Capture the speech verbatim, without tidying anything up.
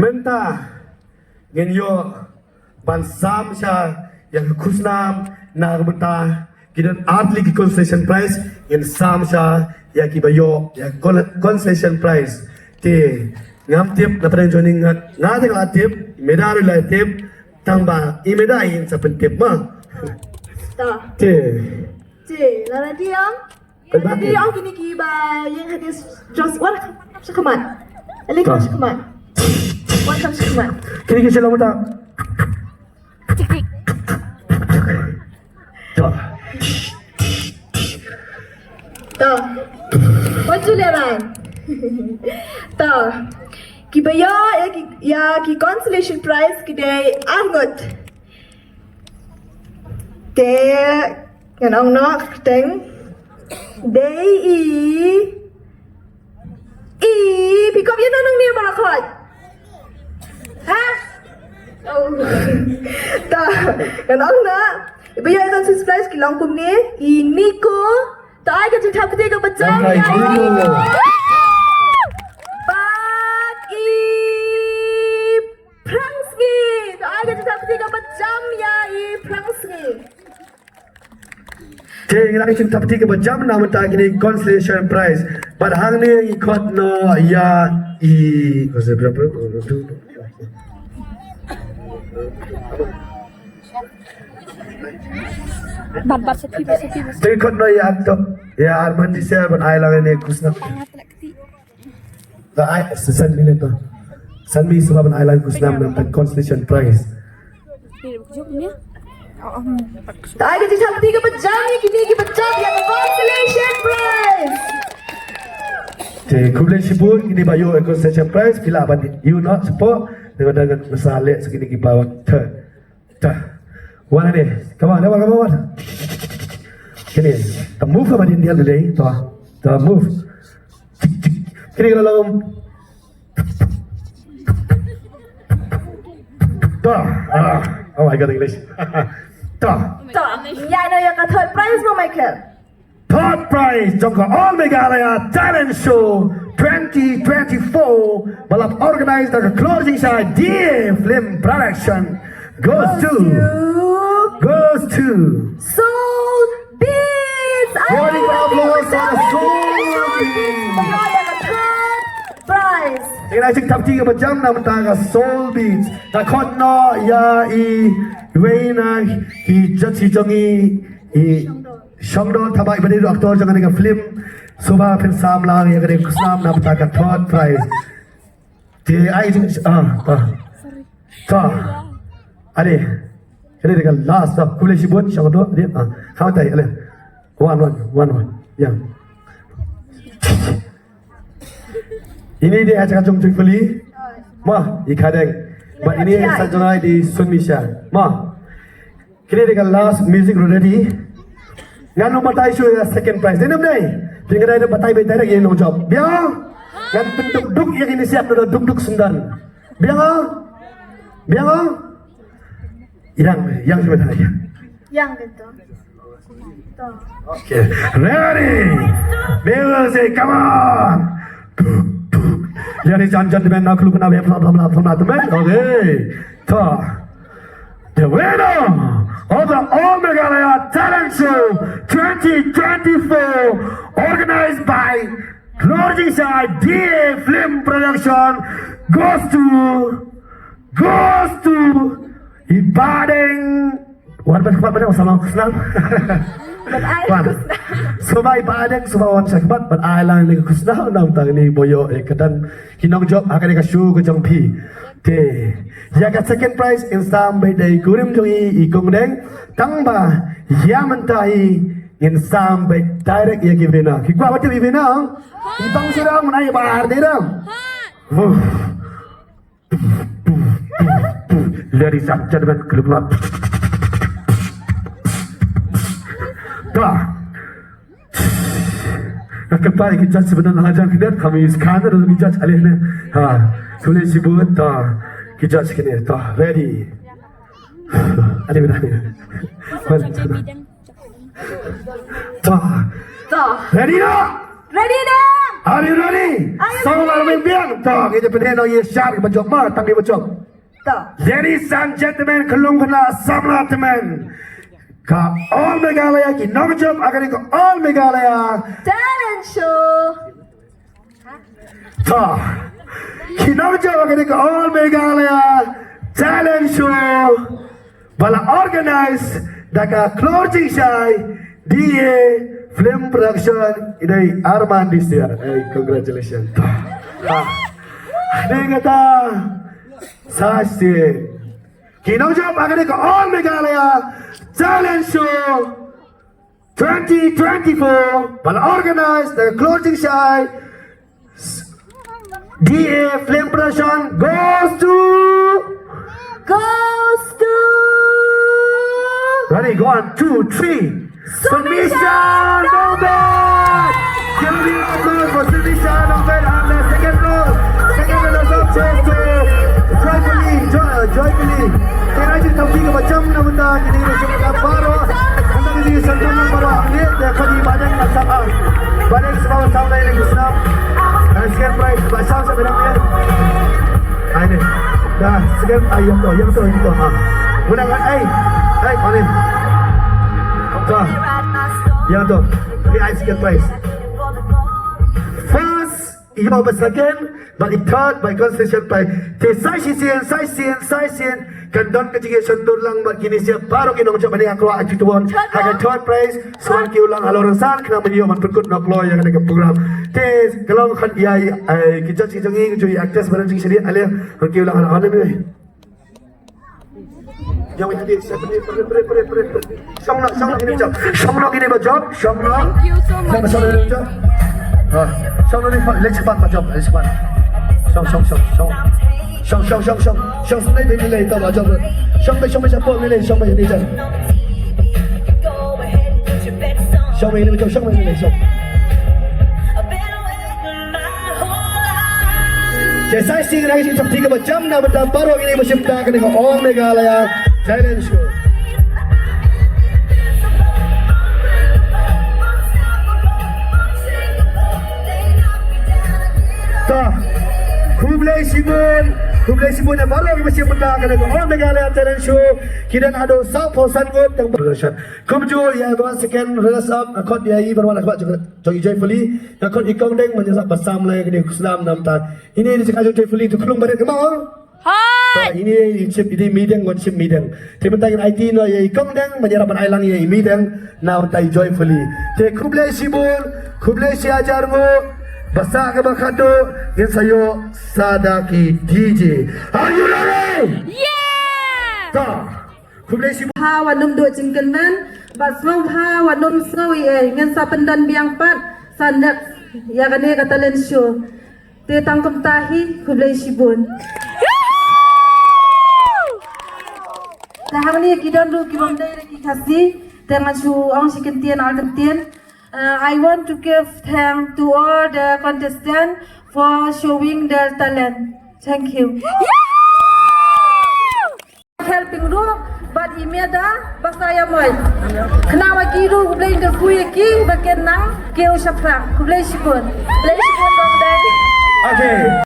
Mynta ngin ïoh ban sam sha ïa ka khusnam na ka bynta ki don artylli ki consolation prize, ngin sam sha ïa ki ba ïoh ïa ka consolation prize. Te ngam tip na pdeng jong ngi, nga, nga te nga la tip, i Meda ruh i la tip, tang ba i Meda in sa pyntip ma. Ta. Te. Te, la ready ong? Ready ong kine ki ba ïeng ha ki just wan sha khmat. Ali ka sha khmat. Wan sha khmat. Kine ki sha la muta. Tik tik. To. To. Wan Julia Rang. To. Ki ba ïoh ïa ki, ïa ki consolation prize ki dei arngut. Te ngan ong noh kyrteng. Dei i, i, phi kwah ïa nang ni ba la khot. Ha? Oh. Ta, ngan ong noh. Ba ïa ka surprise ki long kumne, i Niko. Ta ai ka jingthap kti kaba jam ïa i Niko. Bad i Phrang Sngi. Ta ai ka jingthap kti kaba jam ïa i Phrang Sngi. Te ngi la ka jingthap kti kaba jam na mynta kine consolation prize. Bad hangne ngi khot noh ïa i, Ban bar sati, bar sati, bar sati. Te khot noh ïa to, ïa Arman di sel ban ai lang ïa kine khusnam. Da ai, san mi ne to. San mi shuwa ban ai lang khusnam na ka consolation prize. Ta ai ka jingthap kti kaba jam ïa kine kiba jam ïa ka consolation prize. Te khublei shibun kine ba ïoh consolation prize, phi lah ban ïoh noh shapoh. Te ba dang nasa leh sa kine kiba wan. Te. Ta. Wan ne. Come on, come on, come on. Kine. Ta move ka ba dien dien dei. Ta. Ta move. Kine ka long. Ta. Ah. Oh my God, English. Ta. Ta. Ïa no ïa ka third prize mo Michael. Third prize jong ka All Meghalaya Talent Show twenty twenty-four ba la organize da ka Klor Jingshai D A Film Production goes to, goes to Soul Beats. Round of applause for the Soul Beats. Third prize. Ïa ka jingthap kti kaba jam na bynta ka Soul Beats. Ta khot noh ïa i wei na ki judge jong ngi, i Shongdor Thabah ba dei ruh actor jong kane ka film. Shuwa phin sam lang ïa kane ka khusnam na bynta ka third prize. Te ai jing ah ah. Ta. Ade. Kane dei ka last ta. Khublei shibun Shongdor. Ade ah. Khaw tai ale. Wan wan wan wan. Ya. Ini dei ha jaka jong Joyfully. Ma, i Khadeng. Bad ini sa jong ngi dei Sunmisha. Ma. Kine dei ka last music ready. Ngan ym batai shuh ïa second prize. Dei ne ym dei? Phi ngan dei batai batai ïa nongjop. Biang. Ngan pynduk duk ïa kine siap da duk duk sendang. Biang ah. Biang ah. Yang, yang shuh batai. Yang gitu. Okay, ready. Music, come on. Ladies and gentlemen, now look now, blah blah blah blah blah. Okay. Ta. The winner of the All Meghalaya Talent Show twenty twenty-four, organized by Klor Jingshai D A Film Production, goes to, goes to i Bah Deng. Wan ban khmat ban wan sa long khusnam. Ban ai khusnam. Shuwa i Bah Deng shuwa wan sha khmat ban ai lang ïa kane ka khusnam na bynta kine ba ïoh ïa ka dang ki nongjop ha kane ka show ka jong phi. Te ïa ka second prize ngin sam beit da i kurim jong ngi i Kong Deng. Tang ba ïa mynta hi ngin sam beit direct ïa ki winner. Ki kwah ban tip i winner? I bang shuwa mynta i Bah Deng. Uff. Ladies and gentlemen, klik lap. Dah. Nak kata kita sebenarnya hajar kita kami scanner dan kita alih ni. Ha, tulis sebut dah. Kita sekali dah. Ready. Ada benda ni. Dah. Dah. Ready dah? Ready dah. Are you ready? Are you ready? Song la ring biang. To, ngi ïa pynheh noh ïa shar ki ba jop ma, tang ki ba jop. To. Ladies and gentlemen, khyllung khynnah samla tymmen. Ka All Meghalaya ki nongjop ha kane ka All Meghalaya Talent Show. To. Ki nongjop ha kane ka All Meghalaya Talent Show ba la organize da ka Klur Jingshai D A Film Production. Ine i Arman Disia. Hey, congratulations. To. Ha. Ding kata. Sa shisien. Ki nongjop ha kane ka All Meghalaya Talent Show twenty twenty-four ba la organize da ka Klur Jingshai D A Film Production goes to Goes to Ready, go on, two, three. Sumisha Nongbet! Give a big applause for Sumisha Nongbet and the second row. Second runners up goes to Joyfully, Joy, Joyfully. Kane ka jingthoh kaba jam na bynta kine ki nongjop baroh. Bynta kine ki nongjop baroh. Hangne, te khot ïa i Bah Deng, Bah Sam, ah. Bah Deng, sngewbha saw lai ïa ki snam. And second prize, Bah Sam, sa bynta ïa. Ai ne. Dah, second, ai, ïa to, ïa to, ïa to, ha. Menang, ai, ai, ai, paling. To. Ïa to. Ni ai second prize. First, ïa ba second, bad i third, bad i consolation prize. Te sa shisien, sa shisien, sa shisien. Kan don ka jingïashondur lang bad kine sha baroh ki nongjop ba ha kane ka Klur Jingtubun. Ha ka third prize. Sngewbha kiew lang halor rynsan khnang ban ïoh ban pynkut noh kloi ïa kane ka program. Te ka long khan ïa, eh, ki judge ki jong ngi, ki jong ngi actress ba don jingshaniah, ale, sngewbha kiew lang halor rynsan. Ïa, wei, hadi, siap, hadi, pere, pere, pere, pere, pere. Shong noh, shong noh, kine ba jop. Shong noh, kine ba jop, shong noh. Thank you so much. Shong noh, kine ba jop. Ah, shong noh, ni, leh shaphang ba jop, leh shaphang. Shong, shong, shong, shong. Shong, shong, shong, shong. Shong, shong, leh, leh, leh, to ba jop. Shong, leh, shong, leh, shaphang, leh, leh, shong, leh, leh, jop. Shong wei ne, shong wei ne, shong. Te sa shisien ngi sa ïa peit kaba jam na bynta baroh kine ba shim bynta ha kane ka All Meghalaya Talent Show. To, khublei shibun, khublei shibun ïa baroh kine ba shim bynta ha kane ka All Meghalaya Talent Show. Ki don haduh sawphew san ngut tang ba. Kumjuh ïa i ba wan second runners up, nga khot ïa i ba wan, nga khot jong i Joyfully, nga khot i Kong Deng ban ïasam, ba sam leh ïa kane ka snam na bynta. Ine i jaka jong Joyfully, to khlung barit, come on. Hooid. Ine i shim, ine i Meideng, wan shim Meideng. Te mynta ngin aiti noh ïa i Kong Deng ban ïarap ban ai lang ïa i Meideng na bynta i Joyfully. Te khublei shibun, khublei shi hajar nguh, ba sah kaba khatduh ngin sa ïoh sa da ki D J. Are you ready? Yes! To. Khublei shibun. Ha, wat nym duh jingkyrmen, bad sngewbha wat nym sngew ei ei, ngin sa pyndon biang pat sa next ïa kane ka talent show. Te tang kumta hi, khublei shibun. Te hangne ki don ruh ki bym dei ki Khasi, te ngan shu ong shi kyntien ar kyntien. Uh, I want to give thanks to all the contestants for showing their talent. Thank you. Helping ruh, bad i Meda, ba sa ïa moi. Khnang ba ki ruh, U Blei un kyrkhu ïa ki, ba kin nang kiew shaphrang. Khublei shibun. Khublei shibun, Kong Deng. Okay.